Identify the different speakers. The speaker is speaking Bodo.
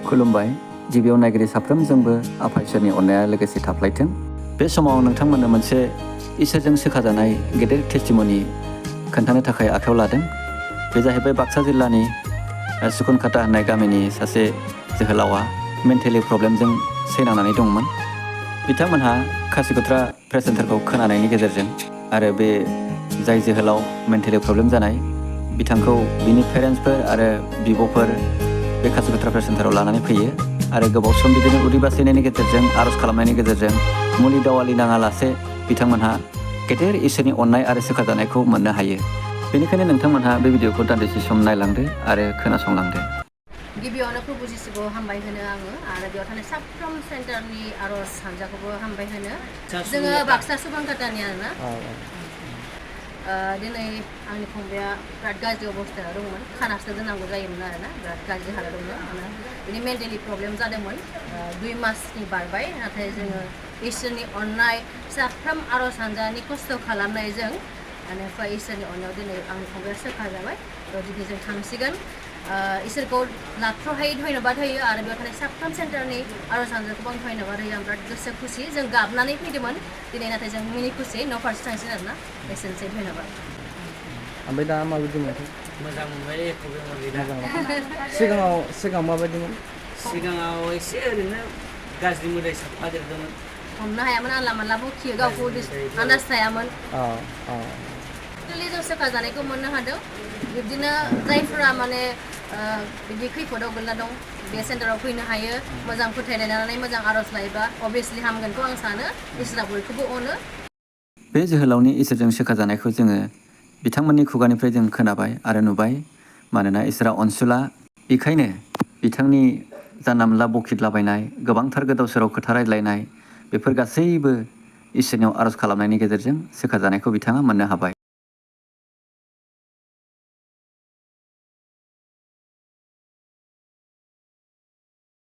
Speaker 1: खुलुमबाय। गिबियाव नायगिरि साफ्रोमजोंबो आफा इसोरनि अननाया लोगोसे थाफ्लायथों। बे समाव नोंथांमोननो मोनसे इसोरजों सोखाजानाय गेदेर टेस्टिमनि खोन्थानो थाखाय आखायाव लादों। बे जाहैबाय बाक्सा जिल्लानि सुकुनखाता होननाय गामिनि सासे जोहोलावा मेन्टेलि प्रब्लेमजों सैनांनानै दंमोन। बिथांमोनहा काशिकत्रा प्रेस सेन्टारखौ खोनानायनि गेजेरजों आरो बे जाय जोहोलाव मेन्टेलि प्रब्लेम जानाय बिथांखौ बिनि पेरेन्टसफोर आरो बिब'फोर बे काशिकत्रा प्रेस सेन्टाराव लानानै फैयो आरो गोबाव सम बिदिनो उदै बासैनायनि गेजेरजों आर'ज खालामनायनि गेजेरजों मुलि दावालि नाङालासे बिथांमोनहा गेदेर इसोरनि अननाय आरो सोखाजानायखौ मोननो हायो। बेनिखायनो नोंथांमोनहा बे भिडिअखौ दान्दिसे सम नायलांदो आरो खोनासंलांदो।
Speaker 2: गिबियावनो प्रभु जिसुखौ हामबाय होनो आङो आरो बेयाव थानाय साफ्रोम सेन्टारनि आर'ज हानजाखौबो हामबाय होनो। जोङो बाक्सा सुकुनखातानि आरोना दिनै आंनि फंबाया बिराद गाज्रि अबस्थायाव दंमोन। खानासो दोननांगौ जायोमोन आरोना बिराद गाज्रि हालोदावमोन। बिनि मेन्टेलि प्रब्लेम जादोंमोन। 2 मासनि बारबाय, नाथाय जोङो इसोरनि अननाय साफ्रोम आर'ज हानजानि खस्थ' खालामनायजों बेनिफ्राय इसोरनि अननायाव दिनै आंनि फंबाया सोखा जाबाय। दिनै जों थांसिगोन। इसोरखौ लाथ्र'हायै धन्यबाद होयो आरो बेयाव थानाय साफ्रोम सेन्टारनि आर'ज हानजाखौबो आं धन्यबाद होयो। आं बिराद गोसो खुसि। जों गाबनानै फैदोंमोन दिनै, नाथाय जों मिनि खुसि न' फारसे थांसिगोन आरोना। एसेनोसै, धन्यबाद।
Speaker 3: ओमफ्राय दा माबायदि मोनखो?
Speaker 4: मोजां मोनबाय, प्रब्लेम गैला।
Speaker 3: सिगाङाव माबायदिमोन?
Speaker 4: सिगाङाव एसे ओरैनो गाज्रि मोदाय साबफादेरदोंमोन।
Speaker 2: हमनो हायामोन, आनला मानला बखियो, गावखौ आन्दाज थायामोन। जों सोखा जानायखौ मोननो हादों। बिब्दिनो जायफोरा माने बिदि खैफोदाव गोलैना दं बे सेन्टाराव फैनो हायो। मोजां फोथायनानै मोजां आर'ज लायोबा अभियासलि हामगोनखौ आं सानो। इसोरा बयखौबो अनो।
Speaker 1: बे जोहोलावनि इसोरजों सोखाजानायखौ जोङो बिथांमोननि खुगानिफ्राय जों खोनाबाय आरो नुबाय। मानोना इसोरा अनसुला, बेखायनो बिथांनि जानला मोनला बखिदलाबायनाय, गोबांथार गोदाव सोराव खोथा रायज्लायनाय बेफोर गासैबो इसोरनियाव आर'ज खालामनायनि गेजेरजों सोखाजानायखौ बिथाङा मोननो हाबाय।